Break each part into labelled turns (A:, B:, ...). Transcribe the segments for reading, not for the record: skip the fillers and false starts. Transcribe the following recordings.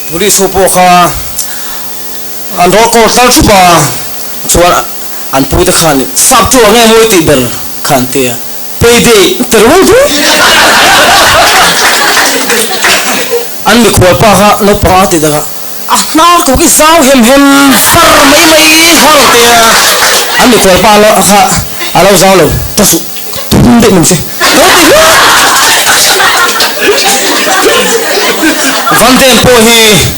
A: Police ho pawh kha an roll call tlar thup a, chuan an pu te khan sap chu ang nge mawi tih ber kha an ti a, pay day an ti rual rual. An mikhual pa kha naupang a ti tak a, a hnar ko khi zau hem hem far mai mai kha rawn ti a, an mikhual pa kha a lo zau lo ta suh. Thum daih min che. Van Dam pawh hi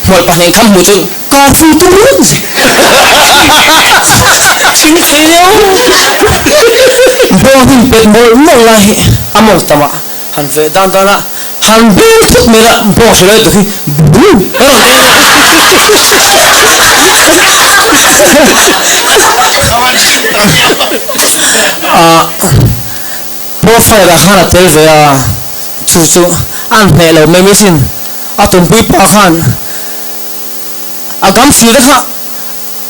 A: hmual pahnih kham hmuh chu kar thum tum reng che. Thing thei leo. Bawng hun pet mawlh mawlh lai hi a mawng tam ah han veh dan dan a han beng thut mai la bawng hrilh lai tuk hi buu a rawn ti. Ah profile ah khan a tel ve a, chu chu a hneh lo mai mai sin. A tumpui pa khan a gam si te kha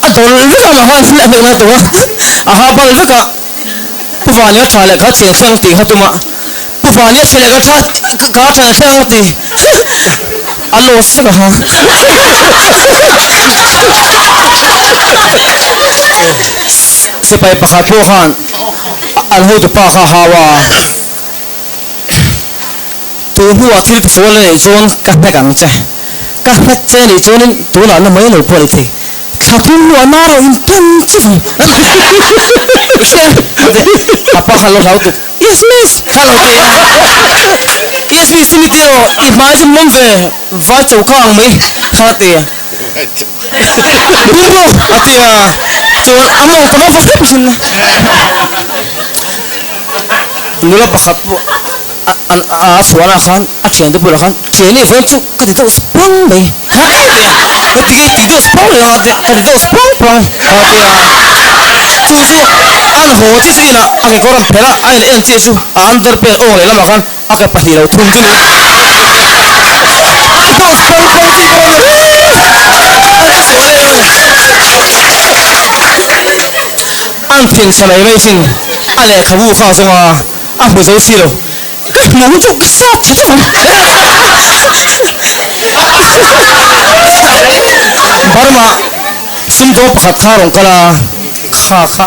A: a dawl vek a mah khan a hneh ngai tawh a, a ha bal vek a. Pu Vani a tha leh kha thian thleng tih kha tum a, Pu Vani a thian leh kha tha kha thian thleng tih a loss vek a ha. Sipai pakhat pawh khan an hotu pa kha a hau a, Tu hnuah thil tisual a neih chuan ka hnek ang che, ka hnek che anih chuanin tunah na mai lo pawh a ni thei, thla thum hnuah na rawh in pen che vang a pa kha lo hlau tuk, Yes miss kha lo ti a, Yes miss chumi ti rawh i hmai chu mawm ve vai choka ang mai kha a ti a. Buru a ti a, chuan a mawng tam a va hrep thin a. Nula pakhat pawh a chhuahna khan a thiante bulah khan thiani vawiin chu ka ti deuh pang mai a ti a, ka ti ti deuh pang leh ang a ti a, ka ti deuh pang pang a ti a. Chu chu an haw chiah chu inah a kekawr an phelh a, a in en chiah chu a underpant awng lehlamah khan A ke pahnih lo thum chu ni. An thin chhe mai mai sin a lehkhabu kha a zawng a, a hmu zo si lo. Ka hmu chu ka sat tha tawk ang. Burma sumdawng pakhat kha a rawn kal a, kha kha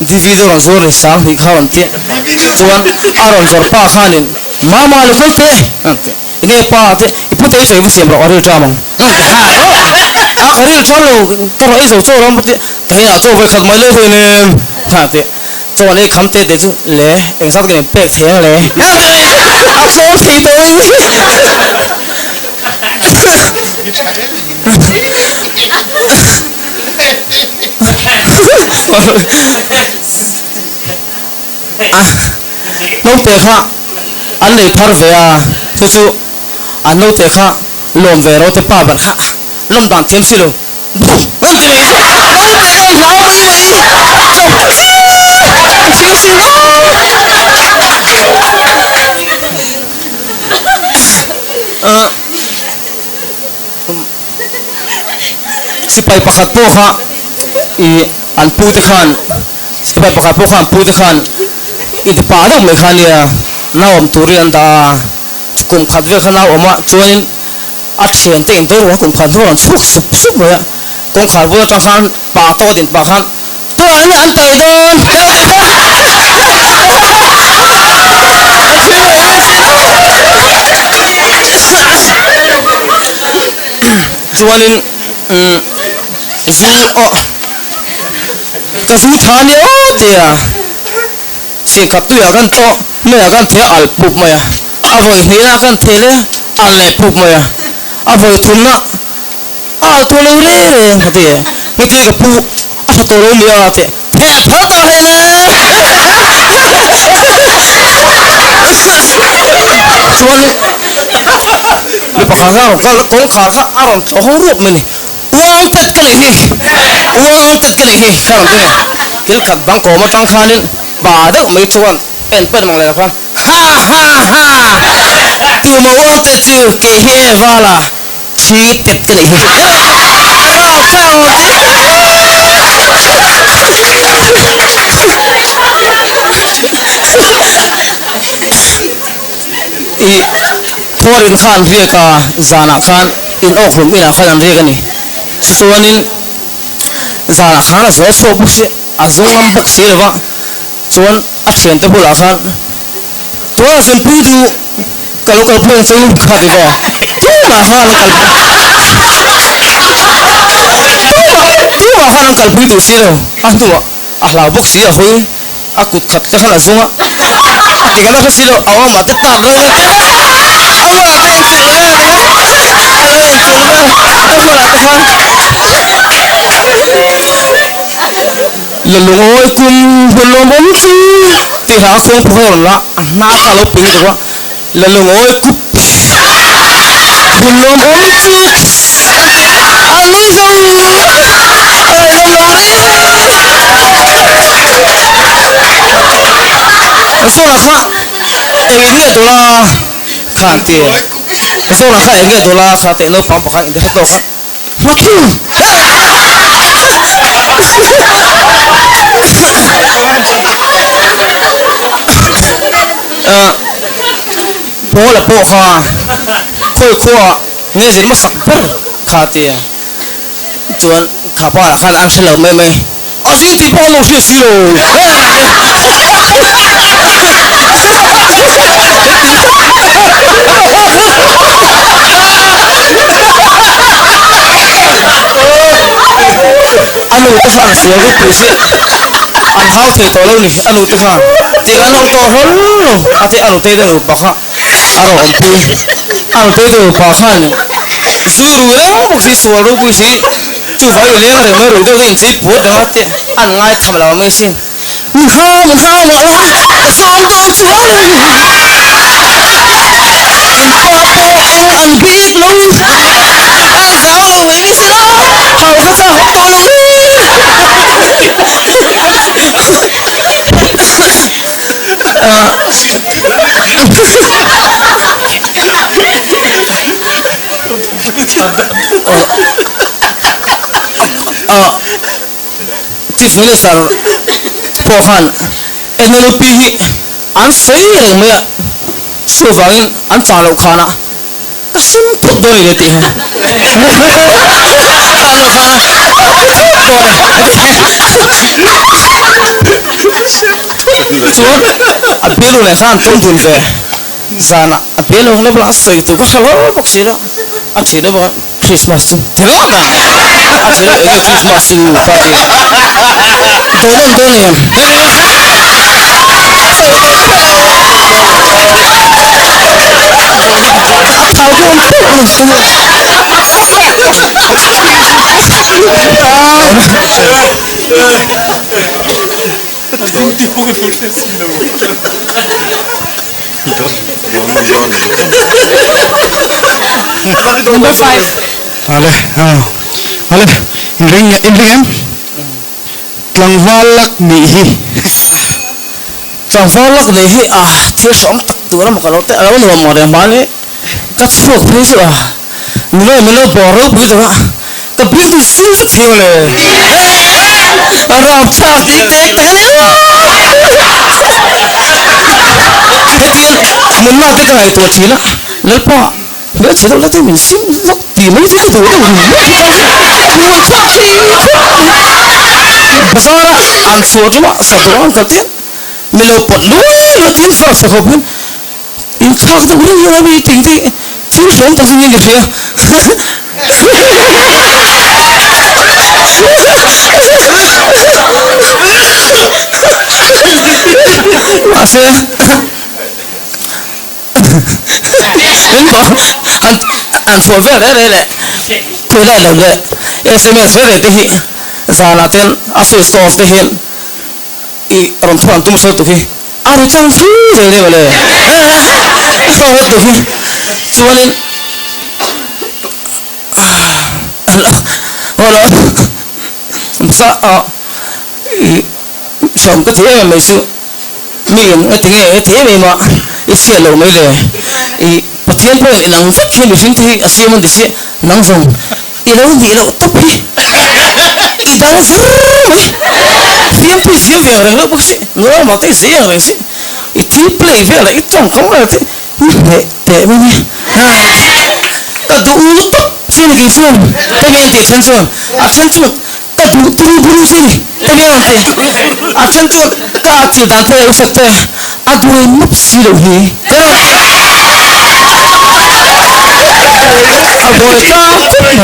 A: DVD rawn zuar ni sang hnih kha a rawn ti. Chuan a rawn zawrh pa khanin, Mama lo kal teh! a ti. Enge pa te, i pu te i chawi va siam rawh, a ril ṭam ang. A ka ril ṭam lo, ka rawn ei zo chaw rawh ti. Ka inah chaw vawi khat mai le hui nem a ti. Chaw an ei kham te te chu le, engzat ka nen pek thei ang le? A tlawm thei tawh mai. A naute kha an lei phar ve a, chu chu an naute kha lawm ve ro te pa ber kha lawm dan thiam si lo an ti mai naute kha an hlau mai mai an thing si lo Sipai pakhat pawh kha ih an pu te khan sipai pakhat pawh kha an pu te khan inti pah deuh mai kha ania nau awm turin an dah a kum khat vel kha nau awm a chuanin a thian te in dawr kum khat hnuah an chhuak sup sup mai a kawngkhar bul atang khan pa tawk a din pah khan tawh an an tai dawn chuanin zu aw ka zu tha nia aw tia singkhat tuiah kan tawh maiah kan thei a al pup mai a a vawi hnihna kan thei leh al leh pup mai a a vawi thumna A al tawh lo reng reng a ti. Nge ka pu a tha tawh lo nia a ti. Theh phal tak hle le! Chuan mi pakhat kha a rawn kal a, kawngkhar kha a rawn tlawh ho ruap mai a ni. Uang tet ka nih hi! Uang tet ka nih hi! Kha rawn ti a ni. Thil khat bang kawm atang khanin pa deuh mai chuan en pen mang leh lo khan, Ha ha ha! Tuma uang tet chu kei hi e vala! Thi tet ka nih hi. I Khuarin khan riak a zanah khan In awk hlum inah khan an riak a ni. Chuanin zanah khan a zual chhuak bawk si, a zu ngam bawk si lo va, chuan a thiante bulah khan Tuala zinpui duh ka lo kalpui ang che u kha ti va, tumah khan an kalpui tumah khan an kalpui duh si lo, a hnuah a hlau bawk si a hawi a kut khat te khan a zung a, a ti kan a hre si lo, a awmah te tak reng a, a bulah te inchilh vel a, a lo inchilh vel a bulah te khan La lungawi kum hun lawm awm chu tih hla a khuang phu rawn la, a hna kha a lo ping deuh a, La lungawi kup hun lawm awm chu a nui zo a ngaihawm lo reng. Zawna kha eng in nge dawla kha an ti? Zawna kha eng nge dawla kha teh naupang pakhat in ti hre tawk a. Paula pawh kha khawi khuaah nge zir hmasak ber kha a ti a, chuan kha pa lah khan an hre lo mai mai, a zir tih pawh an lo hriat si lo. A nu te kha an sual ropui si an hau thei tawh lo ni a nu te khan tih an awm tawh hlawl lo a ti a nute te nupa kha a rawn awmpui a nute te nupa khan zu rui reng bawk si sual ropui si chuvang i leng reng mai rui deuh te inchei puat reng a te an ngaitham lo mai sin. Min hau, min hau mah la, ka sawm dawn chuan in pa pawh eng an bik lo, an zau lo mai mai si la, hau kha chak awm tawh lo reng. Chief Minister pawh khan NLUP hi an sawi reng mai a, chuvangin an chah loh khanah ka sim thut dawn a ni tih hi chah loh khanah ka sim thut dawn a ni. Chuan a bialnu leh khan an tawng dun ve zanah a bialnu kha level ah a sawi tur ka hre lo bawk si lo, a thian bawk a. Christmas chu ti ringawt a, a ti ringawt enge Christmas chu ka ti dawn awm dawn em? A thau dawn teuh lo chu.
B: Number 5.
C: Ale, ale, inring inring em? Tlangval lak nih hi.
A: Tlangval lak nih hi a thil hrawm tak tur emaw ka lo te a lo nuam ang reng mahni ka chhuak phei chu a nilo milo bawr ropui deuh a ka biak in sim vek thei mawle a rapthlak tih tek tak a ni hetiang hmunna te ka ngaihtuah thin a Lalpa hmelchhe deuh la te min sim zawk tih mai chu ka duh deuh rum rum buaithlak thei khawp mai bazar a an chhuah ṭuma satur an kal tiang milo pawt luai luai tin far sa khawp hian Inthlak deuh reng hian a mi tih te thil hlawm tak chu niin ka hria. Mahse min pawh han han chhuah vel reh reh leh khawi lai lo leh sms ve ve te hi zanah ten a switch off te hian I rawn thu an tum sawi tuk hi a ri tlang fu zel nia mawle. A sawi tuk hi chuanin i hrawm ka ti em em mai chu mi in nga ti nge ti em em a i chhiat loh mai le i Pathian pawhin inang vek hi mihring te hi a siam an ti si nang zawng I lo nih loh tawp hi i dang zir mai. Fiamthu i siam ve ang reng reuh bawk si, nula mak te i zei ang reng si, i thil play vel leh i tawngkam vel te i hneh teh mai nia. Ka duh tawp chi. ni kei chuan te mi an tih then chuan a then chuan ka duh turu buru che ni te mi an rawn ti a then chuan ka atchilh dan te u sak te a duai map si loh hi te a buai tlang vek mai.